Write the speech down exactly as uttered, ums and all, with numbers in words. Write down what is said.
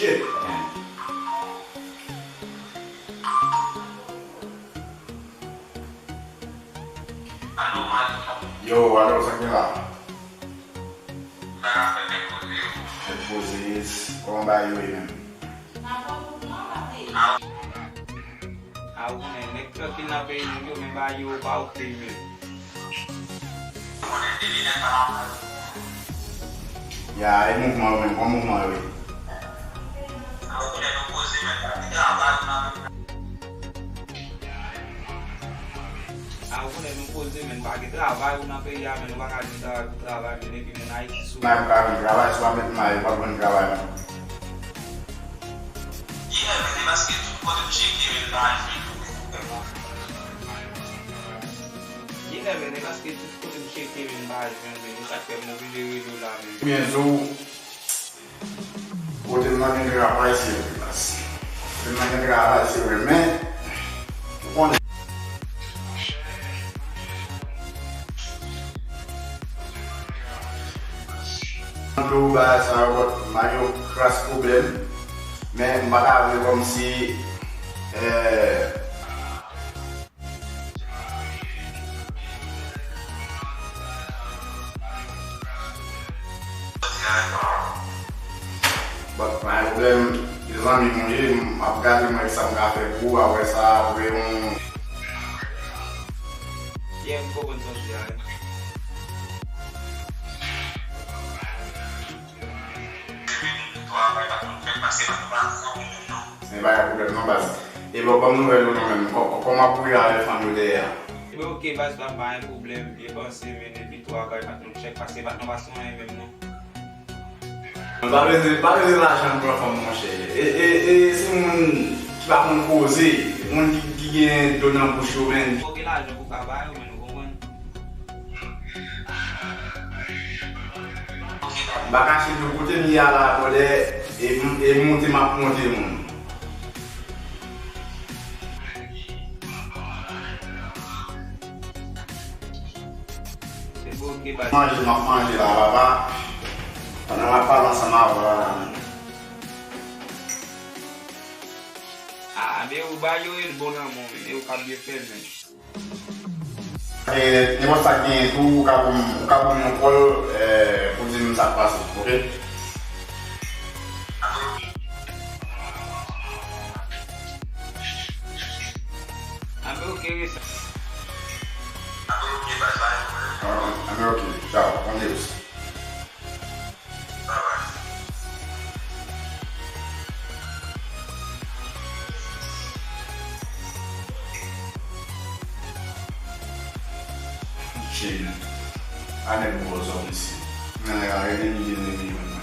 Shit, man. Yo, alo, sa k gen la? Nèg poze, kòman bagay yo ye menm? A, ou konnen, nèg trankil nan peyi nou yo, men bagay yo pa oke menm. Ya, e mouvman yo menm, kòman mouvman yo ye? A, ou konnen nou poze, men pa gen travay, ou nan peyi a, men nou pa gen travay pou travay, men epi moun Ayiti sou. Nan pa gen travay, si w pa met may, ou p ap jwenn travay menm. Genlè, men se paske tout kote m tcheke, men m pa jwenn. Genlè, men se paske tout kote m tcheke, men m pa jwenn, men se sa k fè m oblije rele w la, men. Ebyen, Zo, kote m nan gen travay, se vre, baz. Kote m nan gen travay, se vre, men, ou konnen. Mwen di w bagay sa yo, but, Mario kras pwoblèm, men m pa ta vle kòmsi, eh, But, pa gen pwoblèm, zanmi m ou ye, m ap gade mwen sa m ka fè pou ou, apre sa, apre yon. Yeah, m konprann sa w di a, wi. Men pa gen pwoblèm non, baz. E bon, ban m nouvèl ou non menm. Kò-, kò-, kòman pou y ale fanm yo dèyè a? Ebyen, oke, baz, pa, pa gen pwoblèm. Byen panse, men depi twa kay pa t yon tchèk pase, pa t nan pase anyen menm non. Pa bezwen, pa bezwen lajan pran fanm, monchè. E, e, e, se moun ki pa konn koze, moun ki, ki gen dlo nan bouch yo, men. Fò gen lajan pou ka ba yo, men nou konprann. M pa kache di w kote m ye a la, bwòdè, e, e monte m ap monte moun. Manje, m ap manje la, papa. Pandan m ap pale ansanm avè w la, a, men ou ba yo e bon nan men w, men ou ka byen fè l, men. E, nenpòt sa k genyen tou, ou ka ban m, ou ka ban m yon kòl, eh, pou di m sa k pase, oke? Anben, oke, wi, sa. Anben, oke, tchao, on news. Shit. A nèg bòzò, mesye. Nan nèg a rele m, li gen de milyon.